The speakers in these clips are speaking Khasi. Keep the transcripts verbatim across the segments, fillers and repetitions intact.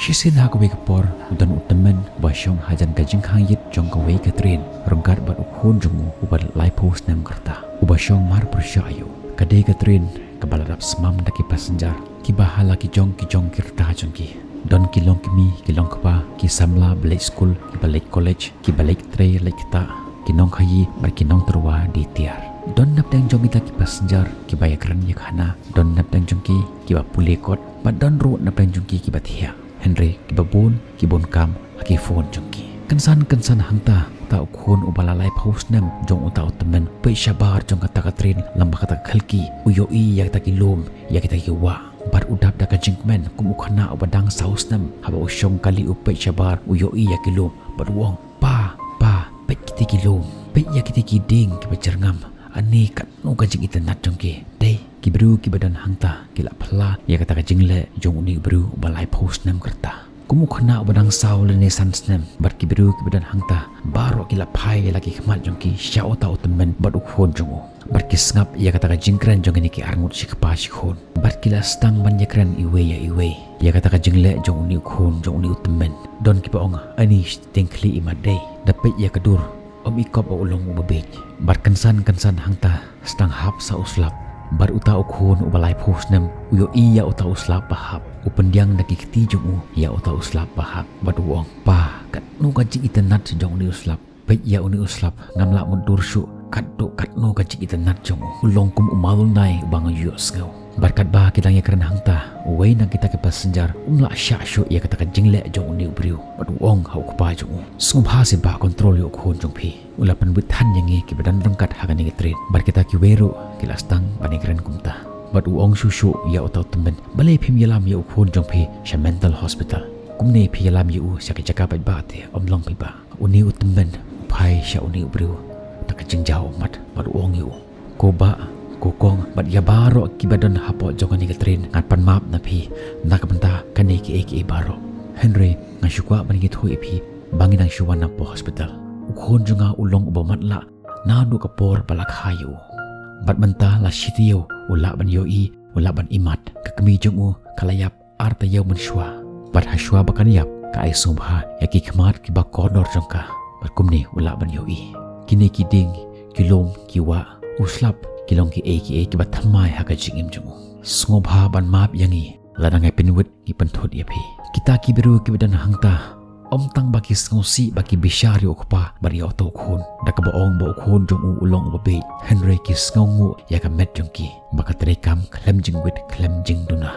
Shisien ha kawei ka por, u don u tymmen uba shong hajan ka jingkhang ïit jong kawei ka train ryngkat bad u khun jong u uba laiphew snem ka rta, uba shong marpyrshah ïa u. Ka dei ka train kaba la dap smam da ki passenger kiba ha la ki jong ki jong ki rta jong ki. Don ki longkmie, ki longkpa, ki samla ba leit skul, kiba leit college, kiba leit trei leit ktah, ki nongkhaïi bad ki nongtyrwa die tiar. Don napdeng jong kita ki passenger kiba ïakren ïakhana, don napdeng jong ki kiba pule kot, bad don ruh napdeng jong ki kiba thiah. Hynrei kiba bun ki bun kam ha ki phone jong ki. Kynsan kynsan hangta, uta u khun uba la laiphew snem jong uta u tymmen, peit shabar jong kata ka train lyngba kata ka khelki, u ïohi ïa kita ki lum, ïa kita ki wah. Bad u dap da ka jingkmen kum u khynnah uba dang saw snem, haba u shong kali u peit shabar, u ïohi ïa ki lum bad u ong, "Pa, pa, peit kita ki lum, peit ïa kita ki dieng kiba jyrngam. Ani katno ka jingitynnat jong ki." Dei, ki briew kiba don hangta ki la phylla ïa kata ka jingleh jong une u briew uba laiphew snem ka rta, kum u khynnah uba dang saw lane san snem. Bad ki briew kiba don hangta baroh ki la phai ïa la ki khmat jong ki sha uta u tymmen bad u khun jong u. Bad ki sngap ïa kata ka jingkren jong kine ki arngut shi kpa shi khun. Bad ki la sdang ban ïakren iwei ïa iwei ïa kata ka jingleh jong une u khun jong une u tymmen. Don kiba ong, "Ani shiteng khlieh i mat dei, da peit ïa ka dur, ym i kop ba u long uba bieit." Bad kynsan kynsan hangta, sdang hap sa u slap. Bad uta u khun uba laiphew snem u ïohi ïa uta u slap ba hap, u pyndiang da ki kti jong u ïa uta u slap ba hap, bad u ong, "Pa, katno ka jingitynnat jong une u slap. Peit ïa une u slap, ngam lah mutdur shuh katto katno ka jingitynnat jong u. U long kum u malunai uba nga ïohsngew." Bad katba ki dang ïakren hangta, uwei na kita ki passenger um lah shah shuh ïa kata ka jingleh jong une u briew, bad u ong ha u kpa jong u, "Sngewbha seh bah, control ïa u khun jong phi. U la pynbit than ïa ngi kiba don ryngkat ha kane ka train." Bad kita kiwei ruh ki la sdang ban ïakren kumta. Bad u ong shuh shuh ïa uta u tymmen, "Balei phim ïalam ïa u khun jong phi sha mental hospital? Kumne phi ïalam ïa u sha ka jaka paidbah te ym long phi bah." Une u tymmen u phai sha une u briew da ka jingjaw ummat bad u ong ïa u, "Ko bah, ko kong, bad ïa baroh kiba don hapoh jong kane ka train, ngan pan map na phi na ka bynta kane kiei kiei baroh. Hynrei nga shu kwah ban ïathuh ïa phi ba ngi nang shu wan napoh hospital. U khun jong nga u long uba matlah naduh ka por ba la kha ïa u. Bad mynta la shi taïew u lah ban ïohi, u lah ban imat. Ka kmie jong u ka la ïap ar taïew mynshuwa. Bad hashwa ba kan ïap, ka ai sngewbha ïa ki khmat kiba kordor jong ka, bad kumne u lah ban ïohi. Kine ki dieng, ki lum, ki wah, u slap, ki long kiei kiei kiba thymmai ha ka jingim jong u. Sngewbha ban map ïa ngi, lada ngi pynwit ngi pynthut ïa phi." Kita ki briew kiba don hangta, ym tang ba ki sngewsih ba ki bishar ïa u kpa bad ïa uta u khun da kaba ong ba u khun jong u u long uba bieit, hynrei ki sngewnguh ïa ka met jong ki ba ka treikam khlem jingwit khlem jingduna.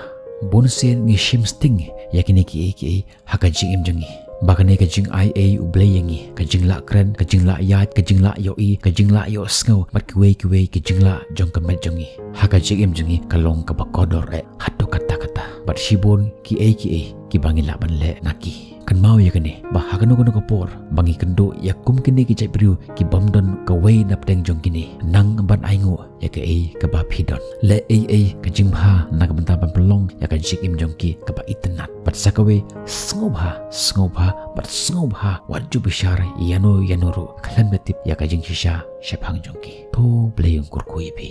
Bun sien ngi shim sting ïa kine kiei kiei ha ka jingim jong ngi, ba kane ka jingai ei U Blei ïa ngi, ka jinglah kren, ka jinglah ïaid, ka jinglah ïohi, ka jinglah ïohsngew, bad kiwei kiwei ki jinglah jong ka met jong ngi ha ka jingim jong ngi ka long kaba kordor eh haduh katta katta. Bad shibun kiei kiei kiba ngi lah ban leh na ki. Kynmaw ïa kane, ba ha kano kano ka por ba ngi kynduh ïa kum kine ki jait briew ki bym don kawei napdeng jong kine, nang ban ainguh ïa kaei kaba phi don. Leh ei ei ka jingbha na ka bynta ban pynlong ïa ka jingim jong ki kaba itynnat. Bad sa kawei, sngewbha, sngewbha, bad sngewbha wat ju bishar ïano ïano ruh khlem da tip ïa ka jingshisha shaphang jong ki. To Blei un kyrkhu ïa phi.